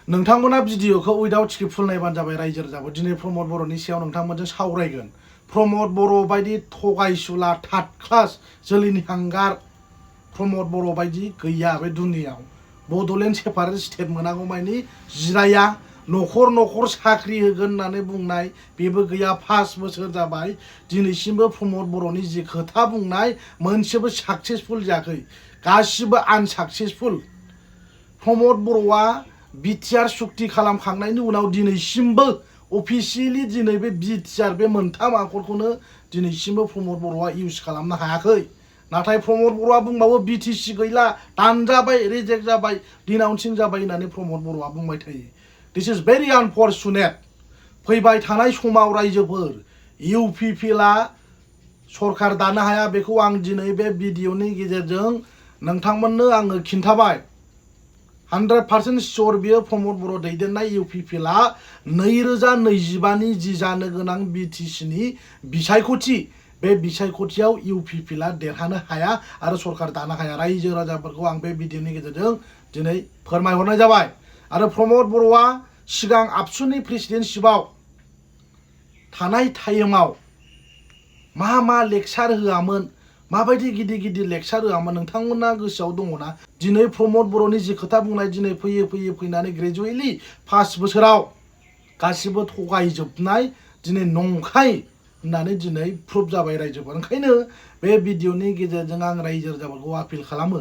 नोंथांमोना भिडिअखौ without script फुल नायबानो जाबाय रायजो राजाफोर दिनै प्रमद बर'नि सायाव नोंथांमोनजों सावरायगोन प्रमद बर' बायदि थगायसुला थार्ड क्लास जोलैनि हांगार प्रमद बर' बायदि गैया बे दुनियाव बड'लेण्ड सेपारेट स्टेट मोनागौमानि जिराया न'खर न'खर साख्रि होगोन होननानै बुंनाय बेबो गैया 5 बोसोर जाबाय दिनैसिमबो प्रमद बर'नि जि खोथा बुंनाय मोनसेबो साक्सेसफुल जायाखै गासिबो आनसाक्सेसफुल प्रमद बर'आ बिटिआर सुक्ति खालामखांनायनि उनाव दिनैसिमबो अफिसियेलि दिनै बे बिटिआर बे मोनथाम आखरखौनो दिनैसिमबो प्रमद बर'आ इउज खालामनो हायाखै नाथाय प्रमद बर'आ बुंबावो बिटिसि गैला दानजाबाय रिजेक्ट जाबाय डिनाउन्सिं जाबाय होननानै प्रमद बर'आ बुंबाय थायो दिस इज भेरि आनफर्चुनेट फैबाय थानाय समाव रायजोफोर इउपिपिएलआ सरकार दानो हाया बेखौ आं दिनै बे भिडिअनि गेजेरजों नोंथांमोननो आङो खिन्थाबाय 100% सियर बियो प्रमद बर' दैदेननाय इउपिपिएलआ 2025नि जि जानो गोनां बिटिसिनि बिसायख'थि बे बिसायख'थियाव इउपिपिएलआ देरहानो हाया आरो सरकार दानो हाया रायजो राजाफोरखौ आं बे भिडिअनि गेजेरजों दिनै फोरमायहरनाय जाबाय आरो प्रमद बर'आ सिगां आबसुनि प्रेसिडेन्टशिपआव थानाय टाइमाव मा लेक्चार होआमोन माबायदि गिदिर गिदिर लेक्चार होआमोन नोंथांमोना गोसोआव दङना दिनै प्रमद बर'नि जि खोथा बुंनाय दिनै फैनानै ग्रेजुवेटलि 5 बोसोराव गासिबो थगायजोबनाय दिनै नंखाय होननानै दिनै प्रुफ जाबाय रायजोफोर ओंखायनो बे भिडिअनि गेजेरजों आं रायजो राजाफोरखौ आपिल खालामो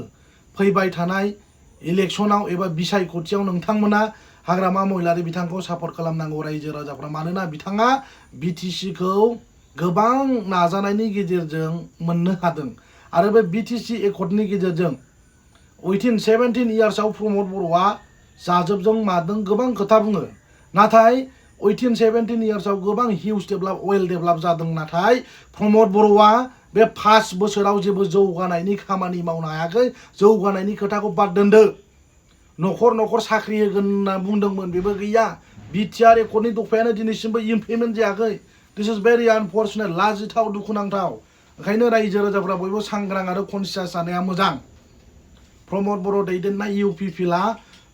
फैबाय थानाय इलेक्सनाव एबा बिसायख'थियाव नोंथांमोना हाग्रामा महिलारि बिथांखौ सापर्ट खालामनांगौ रायजो राजाफ्रा मानोना बिथाङा बिटिसिखौ गोबां नाजानायनि गेजेरजों मोननो हादों आरो बे बिटिसि एकर्डनि गेजेरजों उइथिन 17 इयार्सआव प्रमद बर'आ जाजोबजों मादों गोबां खोथा बुङो नाथाय उइथिन 17 इयार्सआव गोबां हिउज डेभेलप वेल डेभेलप जादों नाथाय प्रमद बर'आ बे 5 बोसोराव जेबो जौगानायनि खामानि मावनो हायाखै जौगानायनि खोथाखौ बाद दोनदो न'खर न'खर साख्रि होगोन होनना बुंदोंमोन बेबो गैया बिटिआर एकर्डनि दफायानो दिनैसिमबो इमप्लिमेन्ट जायाखै दिस इज भेरि आनफर्चुनेट लाजिथाव दुखुनांथाव ओंखायनो रायजो राजाफ्रा बयबो सांग्रां आरो कनसियास जानाया मोजां प्रमद बर' दैदेननाय इउपिपिएलआ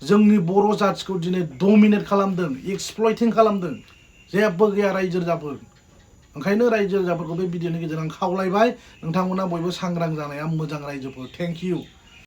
जोंनि बर' जाथिखौ दिनै डमिनेट खालामदों एक्सप्लयटिं खालामदों जेबो गैया रायजो राजाफोर ओंखायनो रायजो राजाफोरखौ बे भिडिअनि गेजेरजों खावलायबाय नोंथांमोना बयबो सांग्रां जानाया मोजां रायजोफोर थेंक इउ